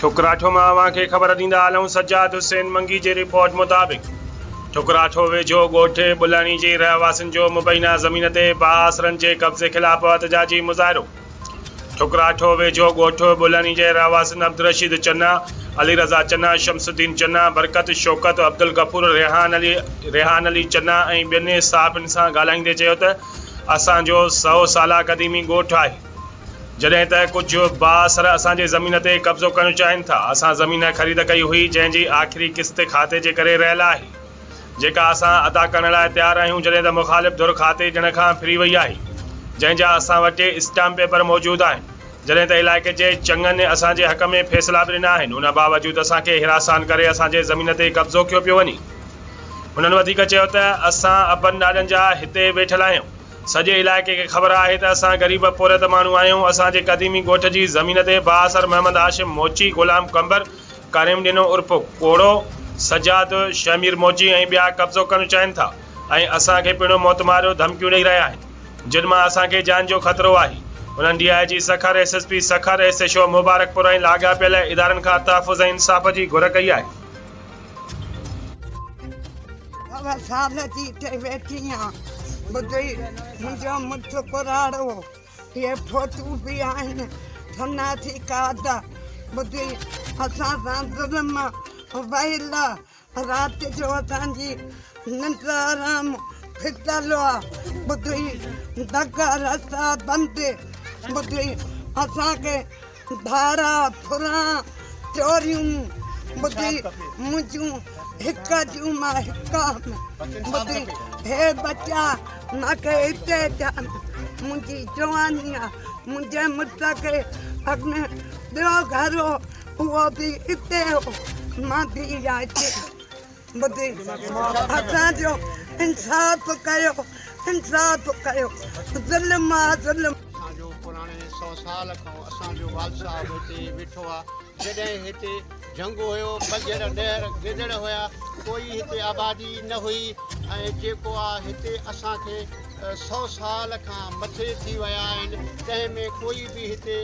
ٺڪراٺو مان اوهان کي خبر ڏيندا هلون سجاد حسين منگي جي رپورٽ مطابق ٺڪراٺو ويجهو ڳوٺ ٻلهڻي جي رهواسين جو مبينا زمين تي بااثرن جي قبضي خلاف احتجاجي مظاهرو ٺڪراٺو ويجهو ڳوٺ ٻلهڻي جي رهواسين عبدالرشيد چنا، علي رضا چنا، شمس الدين چنا، برڪت شوڪت، عبدالغفور، ريحان علي ريحان علي چنا ۽ ٻين صحافين سان ڳالهائيندي چيو ته اسان جو سئو سالا قديمي ڳوٺ آهي. جڏهن ته ڪجهه بااثر اسان جي زمين تي قبضو ڪرڻ چاهين ٿا، اسان زمين خريد ڪئي هئي جنهن جي آخري قسط کاتي جي ڪري رهيل آهي، جيڪا اسان ادا ڪرڻ لاء تيار آهيون، جڏهن ته مخالف ڌر کاتي ڏيڻ کان ڦري وئي آهي، جنهن جا اسان وٽ اسٽامپ پيپر موجود آهن، جڏهن ته علائقي جي چڱن اسان جي حق ۾ فيصلا به ڏنا آهن، ان باوجود اسان کي هراسان ڪري اسان جي زمين تي قبضو ڪيو پيو وڃي. هنن وڌيڪ چيو ته اسان ابن ڏاڏن جا هتي ويٺل آهيون. سڄي علائقي کي خبر آهي ته اسان غريب پورهيت ماڻهو آهيون، اسان جي قديمي ڳوٺ جي زمين تي بااثر محمد هاشم موچي، غلام قمبر، ڪريم ڏنو عرف ڪوڙو، سجاد، شهمير موچي ۽ ٻيا قبضو ڪرڻ چاهين ٿا ۽ اسان کي پڻ موتماريو ڌمڪيون ڏئي رهيا آهن، جن مان اسان کي جان جو خطرو آهي. هنن D I G Sukkur, S S P Sukkur, S H O Mubarakpur ۽ لاڳاپيل ادارن کان تحفظ ۽ انصاف جي گهر ڪئي آهي. سوا سال جي اتي ويٺي آن ٻڌئي منهنجو مڙس ڪراڙو اهي فوٽو به آهن سناسي ڪارڊ ٻڌئي اسان سان ظلم ويل رات جو اسان جي ننڊ آرام ڦٽل آ ٻڌئي دڳا رستا بند ٻڌئي اسان کي ڌاڙا، ڦران، چوريون ٻڌي منهنجون هڪ جون مان هڪ هئم ٻڌي هي ٻچا مان کي هتي ٿيا منهنجي جواني آ منهنجي مڙس کي اڳ ۾ ٻيو گهر هو اهو به هتي هو مان به اها هتي ٻڌي اسان جو انصاف ڪيو انصاف ڪيو ظلم آ ظلم. اسان جو پراڻي سو سال کان اسان جو والد صاحب هتي ويٺو آ جڏهن هتي جهنگ هيو بگهڙ ڏهر گدڙ هيا ڪوئي هتي آبادي نه هئي ۽ جيڪو آ هتي اسان کي سو سال کان مٿي ٿي ويا آهن تنهن ۾ ڪوئي به هتي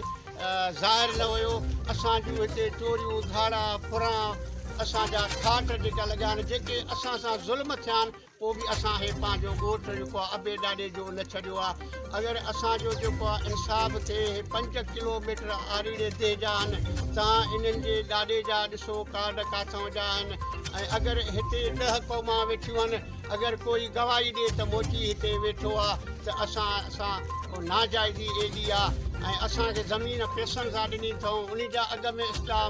ظاهر نه هيو اسان جون هتي چوريون ڌاڙا ڦران اسان جا کاٽ جيڪا لڳا آهن جيڪي اسان سان ظلم ٿيا آهن پوء به اسان هي پنهنجو ڳوٺ جيڪو آهي ابي ڏاڏي جو نه ڇڏيو آهي اگر اسان جو جيڪو آهي انصاف ٿئي هي 5 ڪلو ميٽر آريڙي ديهه جا آهن تان انهن جي ڏاڏي جا ڏسو ڪارڊ ڪاٿئون جا آهن ۽ اگر هتي 10 قومان ويٺيون آهن اگر ڪوئي گواهي ڏي ته موچي هتي ويٺو آ ته اسان سان ناجائزي ايڏي آ ۽ اسان کي زمين پيسن سان ڏني اٿئون انهي جا اڳ ۾ اسٽا.